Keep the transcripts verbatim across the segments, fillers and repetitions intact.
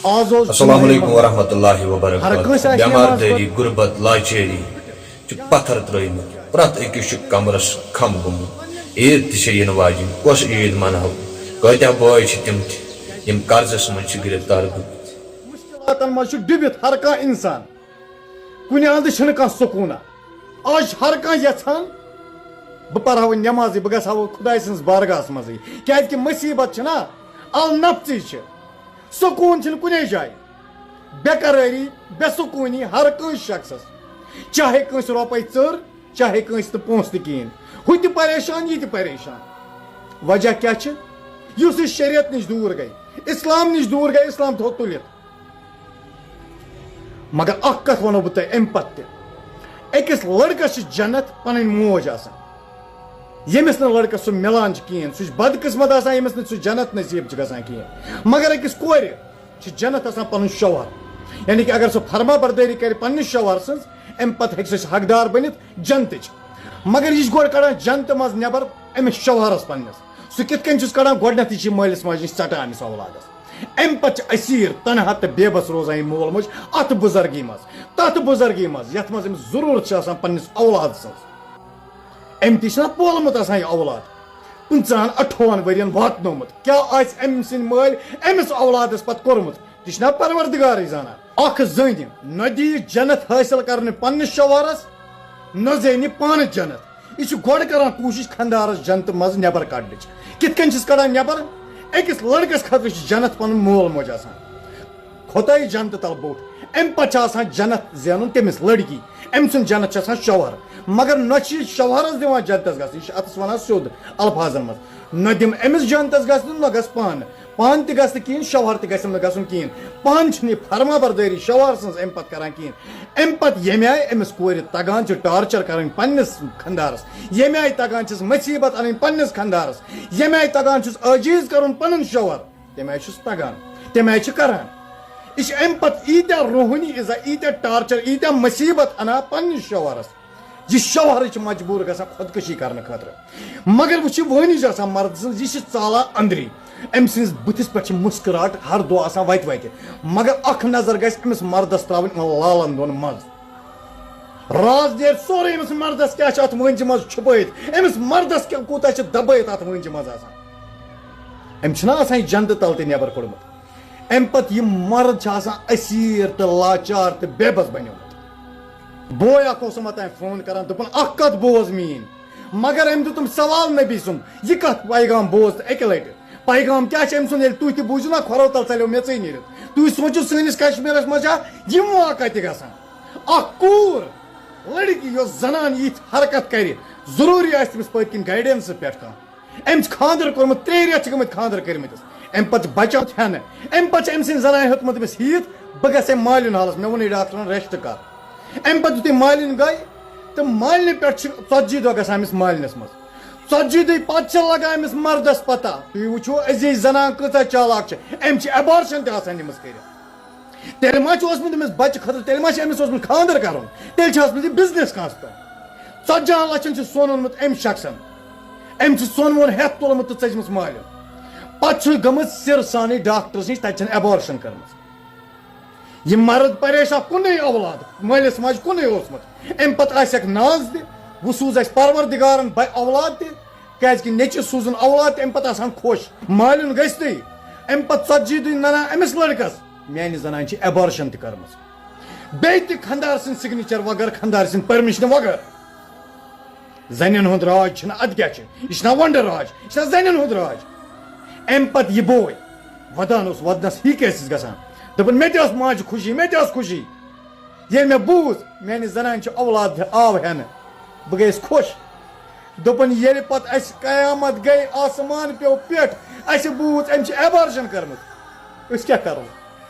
آز اوس السلام علیکم ورحمۃ اللہ وبرکاتہ۔ ہر کٲنٛسہِ آسہِ بٮ۪مار نٮ۪ماز دٲری، پَرٕنۍ۔ غربت، لاچٲری چھُ پتھر ترٲومٕتۍ۔ پرٛٮ۪تھ أکِس چھُ کمرس کھم گوٚمُت۔ عیٖد تہِ چھےٚ یِنہٕ واجِنۍ، کۄس عیٖد مناوو؟ کٲتیٛاہ بٲے چھِ تِم تہِ، یِم قرضس منٛز چھِ گرفتار گٔمٕتۍ؟ مُشکِلاتن منٛز چھُ ڈُبِتھ ہر کانٛہہ اِنسان۔ کُنہِ اندٕ چھُنہٕ کانٛہہ سکوٗنا۔ آز چھُ ہر کانٛہہ یژھان، بہٕ پرہا وۄنۍ نٮ۪مازٕے، بہٕ گژھٕ ہا وۄنۍ خۄداے سٕنٛدِس بارگاہس منٛزٕے، کیازِ کہِ مُصیبت چھِنہ النفسٕے چھِ۔ سکوٗن چھُنہٕ کُنے جایہِ۔ بے قرٲری، بے سکوٗنی ہر کٲنٛسہِ شخصس، چاہے کٲنٛسہِ رۄپے ژٔر، چاہے کٲنٛسہِ نہٕ پونٛسہٕ تہِ کِہیٖنۍ۔ ہُہ تہِ پریشان، یہِ تہِ پریشان۔ وجہ کیٛاہ چھِ؟ یُس یہِ شریعت نِش دوٗر گٔے، اسلام نِش دوٗر گٔے، اسلام تھوٚو تُلِتھ۔ مگر اکھ کتھ ونو بہٕ تۄہہِ امہِ پتہٕ تہِ، أکِس لڑکس چھِ جنت پنٕنۍ موج آسان، ییٚمِس نہٕ لڑکس سُہ مِلان چھُ کِہیٖنۍ۔ سُہ چھُ بدقسمت آسان، ییٚمِس نہٕ سُہ جنت نصیب چھُ گژھان کِہیٖنۍ۔ مگر أکِس کورِ چھِ جنت آسان پنُن شوہر، یعنی کہِ اگر سُہ فرما بردٲری کرِ پننِس شوہر سٕنٛز، امہِ پتہٕ ہیٚکہِ سُہ حقدار بٔنِتھ جنتٕچ۔ مگر یہِ چھِ گۄڈٕ کڑان جنتہٕ منٛز نٮ۪بر أمِس شوہرس پننِس۔ سُہ کِتھ کٔنۍ چھُس کڑان؟ گۄڈٕنٮ۪تھٕے چھِ یہِ مٲلِس ماجہِ نِش ژٹان أمِس اولادس۔ امہِ پتہٕ چھِ اسیٖر، تنہا تہٕ بے بس روزان یہِ مول موج اتھ بُزرگی منٛز، تتھ بُزرگی منٛز یتھ منٛز أمِس ضروٗرت چھِ آسان پننِس اولاد سٕنٛز۔ أمۍ تہِ چھُنہ پولمُت آسان یہِ اولاد، پٕنٛژٕہن اَٹھووُہن ؤرین واتنومُت۔ کیٛاہ آسہِ أمۍ سٕنٛدۍ مٲلۍ أمِس اولادس پتہٕ کوٚرمُت؟ تہِ چھُنہ پروردگارٕے زانان۔ اکھ زٔنۍ نہ دِیہِ جنت حٲصِل کرنہٕ پننِس شوہرس، نہ زینہِ پانہٕ جنت۔ یہِ چھُ گۄڈٕ کران کوٗشِش خندارس جنتہٕ منٛز نٮ۪بر کڑنٕچ۔ کِتھ کٔنۍ چھِس کڑان نٮ۪بر؟ أکِس لڑکس خٲطرٕ چھِ جنت پنُن مول موج آسان، خۄداے جنتہٕ تل بوٚٹھ۔ امہِ پتہٕ چھِ آسان جنت زینُن تٔمِس لڑکی۔ أمۍ سُنٛد جنت چھُ آسان شوہر، مگر نہ چھِ یہِ شوہرس دِوان جنتس گژھنہٕ، یہِ چھُ اتھس ونان سیوٚد الفاظن منٛز۔ نہ دِم أمِس جنتس گژھنہٕ، نہ گژھ پانہٕ۔ پانہٕ تہِ گژھِ نہٕ کِہیٖنۍ، شوہر تہِ گژھِ نہٕ گژھُن کِہیٖنۍ۔ پانہٕ چھِنہٕ یہِ فرما بردٲری شوہر سٕنٛز امہِ پتہٕ کران کِہیٖنۍ۔ امہِ پتہٕ ییٚمہِ آیہِ أمِس کورِ تگان چھِ ٹارچر کرٕنۍ پننِس خندارس، ییٚمہِ آیہِ تگان چھِس مصیبت انٕنۍ پننِس خندارس، ییٚمہِ آیہِ تگان چھُس عٲجیٖز کرُن پنُن شوہر، تَمہِ آیہِ چھُس تگان، تَمہِ آیہِ چھِ کران۔ یہِ چھِ اَمہِ پتہٕ ییٖتیٛاہ روحٲنی اِزا، ییٖتیٛاہ ٹارچر، ییٖتیٛاہ مُصیٖبت اَنان پننِس شوہرس۔ یہِ شوہرٕے چھُ مجبوٗر گژھان خۄدکٔشی کرنہٕ خٲطرٕ۔ مگر وۄنۍ چھِ وٲنِج آسان مرد سٕنٛز، یہِ چھِ ژالان أنٛدری۔ أمۍ سٕنٛدِس بٕتھِس پٮ۪ٹھ چھِ مُسکراہٹ ہر دۄہ آسان وتہِ وتہِ۔ مگر اکھ نظر گژھِ أمِس مردس ترٛاوٕنۍ یِمن لالن دۄن منٛز۔ راز نیرِ سورُے أمِس مردس کیٛاہ چھُ اتھ وٲنجہِ منٛز چھُپٲیِتھ، أمِس مردس کیٛاہ کوٗتاہ چھُ دبٲیِتھ اتھ وٲنجہِ منٛز آسان۔ أمۍ چھُنہ آسان یہِ جنتہٕ تل تہِ نٮ۪بر کوٚڑمُت۔ امہِ پتہٕ یہِ مرد چھُ آسان اسیٖر تہٕ لاچار تہٕ بے بس بنیومُت۔ بوے اکھ اوس یِمن تام فون کران، دوٚپُن، "اکھ کتھ بوز میٲنۍ۔" مگر أمۍ دیُتُم سوال نبی سُنٛد، یہِ کتھ پیغام بوز تہٕ اکہِ لٹہِ۔ پیغام کیٛاہ چھُ أمۍ سُنٛد؟ ییٚلہِ تُہۍ تہِ بوٗزِو نا، کھۄرو تل ژلٮ۪و میٚژٕے نیٖرِتھ۔ تُہۍ سوٗنٛچِو، سٲنِس کشمیرس منٛز چھا یِم واقعہ تہِ گژھان؟ اکھ کوٗر، لڑکی، یۄس زنان یِتھ حرکت کرِ، ضروٗری آسہِ تٔمِس پٔتۍ کِنۍ گایڈنس پٮ۪ٹھ کانٛہہ۔ أمۍ چھُ خانٛدر کوٚرمُت، ترٛےٚ رٮ۪تھ چھِ گٔمٕتۍ خانٛدر کٔرمٕتۍ۔ اَمہِ پَتہٕ چھُ بَچَن ہٮ۪نہٕ۔ اَمہِ پَتہٕ چھِ أمۍ سٕنٛدِ زَنانہِ ہیوٚتمُت أمِس ہیٖتھ، بہٕ گژھٕ ہے مالیُن حالَس، مےٚ ووٚنُے ڈاکٹرَن rest کَر۔ اَمہِ پَتہٕ یُتھُے مالیُن گٔے، تہٕ مالیُنہِ پٮ۪ٹھ چھِ ژَتجی دۄہ گژھان أمِس مالیُنَس منٛز۔ ژَتجی دۄہہِ پَتہٕ چھِ لَگان أمِس مَردَس پَتہ۔ تُہۍ وٕچھِو عزیٖز زَنان کۭژاہ چالاک چھِ، أمۍ چھِ abortion تہِ آسان أمِس کٔرِتھ۔ تیٚلہِ ما چھُ اوسمُت أمِس بَچہِ خٲطرٕ، تیٚلہِ ما چھُ أمِس اوسمُت خانٛدر کَرُن، تیٚلہِ چھُ آسمُت یہِ business کانٛہہ تہٕ۔ ژَتجِہَن لَچھَن چھُ سۄن اوٚنمُت أمۍ شخصن، أمۍ چھُ سۄن وۄن ہٮ۪تھ تُلمُت تہٕ ژٔجمٕژ مالیُن۔ پَتہٕ چھُ گٔمٕژ سِر سانٕے ڈاکٹرَس نِش، تَتہِ چھَن abortion کٔرمٕژ۔ یہِ مرد پریشان، کُنُے اولاد، مٲلِس ماجہِ کُنُے اوسمُت۔ اَمہِ پَتہٕ آسٮ۪کھ ناز تہِ، وۄنۍ سوٗز اَسہِ پروردگارَن بَ-، اولاد تہِ، کیٛازِکہِ نیٚچِوۍ سوٗزُن اولاد تہِ، اَمہِ پَتہٕ آسان خۄش۔ مالیُن گژھِ تہِ، اَمہِ پَتہٕ ژَتجی دۄہہِ نَنان أمِس لٔڑکَس، میٛانہِ زَنانہِ چھِ abortion تہِ کٔرمٕژ۔ بیٚیہِ تہِ خانٛدار سٕنٛدِ signature وغٲر، خانٛدار سٕنٛدِ permission وغٲر۔ زَنٮ۪ن ہُنٛد راج چھُنہٕ، اَدٕ کیٛاہ چھُ؟ یہِ چھُنہ وۄنٛڈٕ راج، یہِ چھُنہ زَنٮ۪ن ہُنٛد راج؟ اَمہِ پَتہٕ یہِ بوے وَدان اوس وَدنَس، یہِ کیٛاہ ٲسِس گژھان؟ دوٚپُن، "مےٚ تہِ ٲس ماجہِ خوشی، مےٚ تہِ ٲس خوشی۔ ییٚلہِ مےٚ بوٗز، میٛانہِ زَنانہِ چھِ اولاد آو ہٮ۪نہٕ، بہٕ گٔیَس خۄش۔" دوٚپُن، ییٚلہِ پَتہٕ اَسہِ قیامت گٔے، آسمان پیوٚو پٮ۪ٹھ، اَسہِ بوٗز، أمۍ چھِ abortion کٔرمٕژ، أسۍ کیٛاہ کَرو؟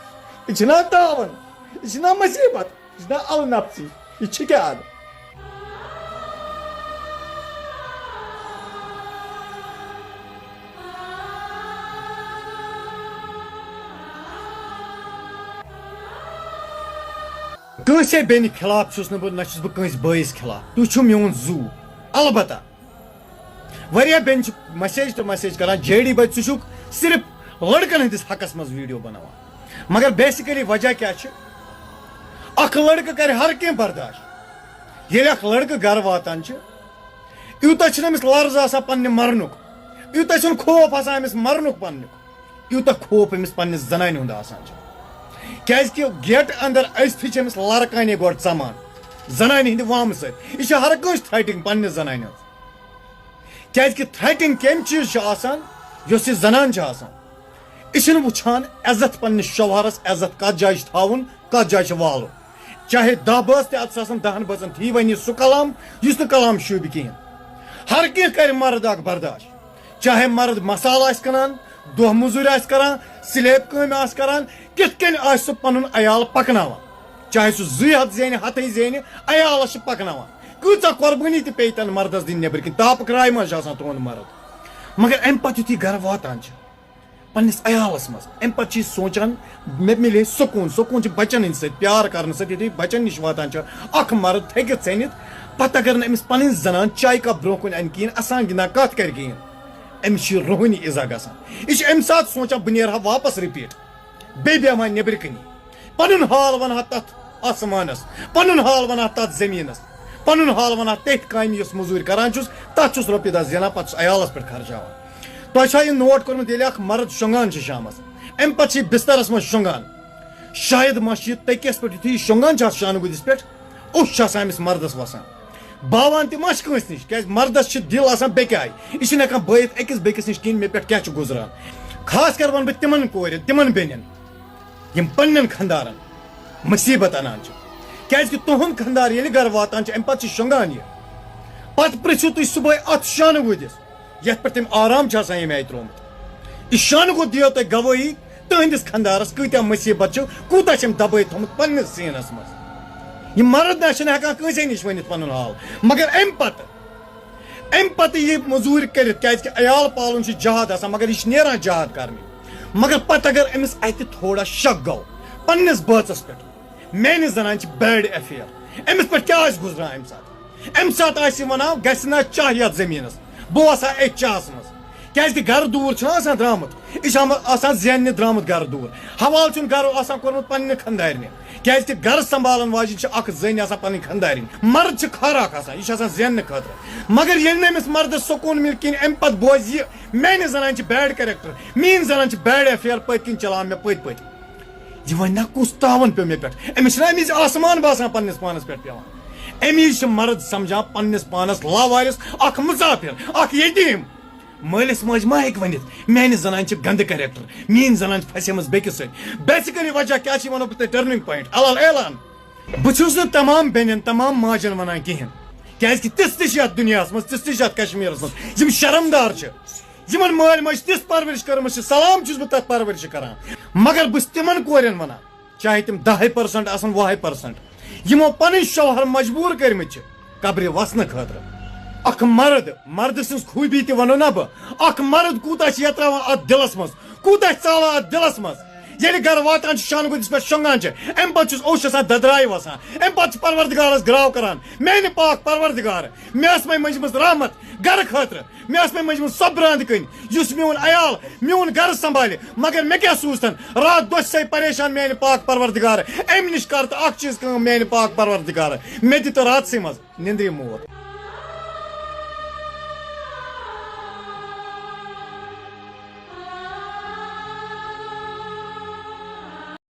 یہِ چھِنہ تاوَن، یہِ چھِنہ مُصیٖبت؟ یہِ چھُنہ النفسی؟ یہِ چھِ کیٛاہ اَدٕ؟ کٲنٛسے بیٚنہِ خلاف چھُس نہٕ بہٕ، نہ چھُس بہٕ کٲنٛسہِ بٲیِس خلاف۔ تُہۍ چھِو میون زُو۔ البتہ واریاہ بیٚنہِ چھِ message تہٕ message کران، "جے ڈی بھائی، ژٕ چھُکھ صرف لڑکن ہٕنٛدِس حقس منٛز video بناوان۔" مگر بیسیکلی وجہ کیٛاہ چھِ؟ اکھ لڑکہٕ کرِ ہر کینٛہہ برداشت۔ ییٚلہِ اکھ لڑکہٕ گرٕ واتان چھِ، یوٗتاہ چھُنہٕ أمِس لرز آسان پننہِ مرنُک، یوٗتاہ چھُنہٕ خوف آسان أمِس مرنُک پننُک، یوٗتاہ خوف أمِس پننہِ زنانہِ ہُنٛد آسان چھُ۔ کیٛازِ کہِ گیٹہٕ اندر أژتھٕے چھِ أمِس لرکانے گۄڈٕ ژمان، زنانہِ ہٕنٛدِ وامہٕ سۭتۍ۔ یہِ چھِ ہر کٲنٛسہِ تھریٹنگ پننہِ زنانہِ ہٕنٛز۔ کیٛازِ کہِ تھریٹنگ کمہِ چیٖز چھِ آسان؟ یۄس یہِ زنان چھِ آسان، یہِ چھِنہٕ وٕچھان عزت پننِس شوہرس، عزت کتھ جایہِ چھُ تھاوُن، کتھ جایہِ چھُ والُن۔ چاہے دَہ بٲژ تہِ اَتس آسن، دَہن بٲژن تھی وۄنۍ یہِ سُہ کلام یُس نہٕ کلام شوٗبہِ کِہیٖنۍ۔ ہر کینٛہہ کرِ مرد اکھ برداشت، چاہے مرد مسالہٕ آسہِ کٕنان، دۄہ مٔزوٗرۍ آسہِ کران، سلیب کٲمۍ آسہِ کران، کِتھ کٔنۍ آسہِ سُہ پنُن عیال پکناوان۔ چاہے سُہ زٕے ہتھ زینہِ، ہتھٕے زینہِ، عیالس چھِ پکناوان۔ کۭژاہ قۄربٲنی تہِ پیٚیہِ تن مردس دِنۍ نیٚبرۍ کِنۍ، تاپہٕ کرٛاے منٛز چھُ آسان تُہُنٛد مرد۔ مگر امہِ پتہٕ یُتھُے گرٕ واتان چھِ، پننِس عیالس منٛز، امہِ پتہٕ چھِ یہِ سونٛچان، مےٚ مِلے سکوٗن۔ سکوٗن چھُ بچن ہٕنٛدِ سۭتۍ، پیار کرنہٕ سۭتۍ۔ یُتھُے بچن نِش واتان چھُ اکھ مرد تھٔکِتھ ژٔنِتھ، پتہٕ اگر نہٕ أمِس پنٕنۍ زنان چایہِ کپ برونٛہہ کُن انہِ کِہیٖنۍ، اسان گِنٛدان کتھ کرِ کِہیٖنۍ، أمِس چھِ یہِ روحٲنی ایزا گژھان۔ یہِ چھُ امہِ ساتہٕ سونٛچان، بہٕ نیرٕ ہا واپس رِپیٖٹ، بیٚیہِ بیٚہمہٕ ہا نیٚبرِ کِنی، پنُن حال ونہٕ ہا تتھ آسمانس، پنُن حال ونہٕ ہا تتھ زٔمیٖنس، پنُن حال ونہٕ ہا تٔتھۍ کامہِ یۄس مٔزوٗرۍ کران چھُس، تتھ چھُس رۄپیہِ دَہ زینان، پتہٕ چھُس عیالس پٮ۪ٹھ خرچاوان۔ تۄہہِ چھا یہِ نوٹ کوٚرمُت، ییٚلہِ اکھ مرد شۄنٛگان چھُ شامس، امہِ پتہٕ چھُ یہِ بسترس منٛز شۄنٛگان، شاید ما چھُ یہِ تٔکیس پٮ۪ٹھ، یُتھُے یہِ شۄنٛگان چھُ اتھ شانہٕ گُدِس پٮ۪ٹھ، اوٚش چھُ آسان أمِس مردس وسان۔ باوان تہِ ما چھِ کٲنٛسہِ نِش، کیٛازِ مردس چھِ دِل آسان بیٚکہِ آیہِ، یہِ چھِنہٕ ہٮ۪کان بٲیِتھ أکِس بیٚکِس نِش کِہیٖنۍ، مےٚ پٮ۪ٹھ کیٛاہ چھُ گُزران۔ خاص کر وَنہٕ بہٕ تِمن کورٮ۪ن، تِمن بیٚنٮ۪ن، یِم پننٮ۪ن خانٛدارن مُصیٖبت اَنان چھِ۔ کیٛازِ کہِ تُہُنٛد خانٛدار ییٚلہِ گرٕ واتان چھُ، اَمہِ پتہٕ چھُ شۄنٛگان یہِ۔ پتہٕ پرٛژھِو تُہۍ صُبحٲے اَتھ شانہٕ گُدِس، یَتھ پٮ۪ٹھ تٔمۍ آرام چھُ آسان ییٚمہِ آیہِ ترٛوومُت۔ یہِ شانہٕ گوٚو دِیو تۄہہِ گوٲہی، تُہٕنٛدِس خانٛدارس کۭتیٛاہ مُصیٖبت چھِ، کوٗتاہ چھِ أمۍ دبٲیِتھ تھوٚمُت پننِس سیٖنس منٛز۔ یہِ مرد نہ چھُنہٕ ہٮ۪کان کٲنٛسے نِش ؤنِتھ پنُن حال، مگر اَمہِ پتہٕ، اَمہِ پتہٕ یہِ مٔزوٗرۍ کٔرِتھ، کیٛازِ کہِ عیال پالُن چھُ جہاد آسان، مگر یہِ چھُ نیران جہاد کرنہِ۔ مگر پتہٕ اگر أمِس اَتہِ تھوڑا شک گوٚو پننِس بٲژس پٮ۪ٹھ، میٛانہِ زنانہِ چھِ بیڈ ایفیئر، أمِس پٮ۪ٹھ کیٛاہ آسہِ گُزران اَمہِ ساتہٕ؟ اَمہِ ساتہٕ آسہِ یہِ وَنان، گژھِ نہ چاہ یَتھ زٔمیٖنَس، بہٕ وَسہٕ ہا أتھۍ چاہَس منٛز۔ کیٛازِ کہِ گَرٕ دوٗر چھُنہ آسان درٛامُت، یہِ چھُ آمُت، آسان زیننہِ درٛامُت گَرٕ دوٗر۔ حوالہٕ چھُنہٕ گَرٕ آسان کوٚرمُت پنٛنہِ خانٛدارنہِ، کیٛازِ کہِ گَرٕ سنٛبھالَن واجیٚنۍ چھِ اَکھ زٔنۍ آسان پنٕنۍ خانٛدارِنۍ۔ مرد چھِ کھاران اَکھ آسان، یہِ چھُ آسان زیننہٕ خٲطرٕ۔ مگر ییٚلہِ نہٕ أمِس مردَس سکوٗن مِلہِ کِہیٖنۍ، اَمہِ پَتہٕ بوزِ یہِ، میٛانہِ زَنانہِ چھِ بیڈ کیریکٹر، میٛٲنۍ زَنان چھِ بیڈ ایفیئر، پٔتۍ کِنۍ چلاوان مےٚ پٔتۍ پٔتۍ۔ یہِ وۄنۍ نا کُس تاوَن پیوٚو مےٚ پٮ۪ٹھ؟ أمِس چھُنہ اَمہِ وِزِ آسمان باسان پنٛنِس پانَس پٮ۪ٹھ پٮ۪وان؟ اَمہِ وِزِ چھِ مرد سمجھان پنٛنِس پانَس لاوارِث، اکھ مُسافِر، اکھ یتیٖم۔ مٲلِس ماجہِ ما ہیٚکہِ ؤنِتھ، میٛانہِ زنانہِ چھِ گنٛدٕ کیریکٹر، میٛٲنۍ زنانہِ چھِ پھسیمٕژ بیٚکِس سۭتۍ؟ بیسیکلی وجہ کیٛاہ چھِ، یہِ وَنو بہٕ تۄہہِ ٹرننگ پوینٹ، الل اعلان۔ بہٕ چھُس نہٕ تمام بیٚنٮ۪ن، تمام ماجن وَنان کِہیٖنۍ، کیٛازِ کہِ تِژھ تہِ چھِ یَتھ دُنیاہَس منٛز، تِژھ تہِ چھِ یَتھ کشمیٖرَس منٛز، یِم شرمدار چھِ۔ یِمن مٲلۍ ماجہِ تِژھ پرورش کٔرمٕژ چھِ، سلام چھُس بہٕ تتھ پرورشہِ کران۔ مگر بہٕ چھُس تِمن کورٮ۪ن ونان، چاہے تِم دَہے پرسنٹ آسن، وُہے پرسنٹ، یِمو پنٕنۍ شوہر مجبوٗر کٔرمٕتۍ چھِ قبرِ وسنہٕ خٲطرٕ۔ اکھ مرد، مردٕ سٕنٛز خوٗبی تہِ ونو نا بہٕ، اکھ مرد کوٗتاہ چھِ یتراوان اتھ دِلس منٛز، کوٗتاہ چھِ ژالان اتھ دِلس منٛز۔ ییٚلہِ گرٕ واتان چھُ، شانہٕ گُدِس پٮ۪ٹھ شۄنٛگان چھِ، امہِ پتہٕ چھُس اوٚش آسان ددرایہِ وسان، امہِ پتہٕ چھُ پروردگارس گراو کران، میانہِ پاک پروردگار، مےٚ ٲس مےٚ مٔنجمٕژ رحمت گرٕ خٲطرٕ، مےٚ ٲس مےٚ مٔنجمٕژ سۄ براند کٔنۍ، یُس میون عیال، میون گرٕ سنبھالہِ۔ مگر مےٚ کیٛاہ سوٗزتن؟ راتھ دۄہ چھسے پریشان میانہِ پاک پروردگار، امہِ نِش کر تہٕ اکھ چیٖز کٲم میانہِ پاک پروردگار، مےٚ دِ تہٕ راتسٕے منٛز نِندرِ موت۔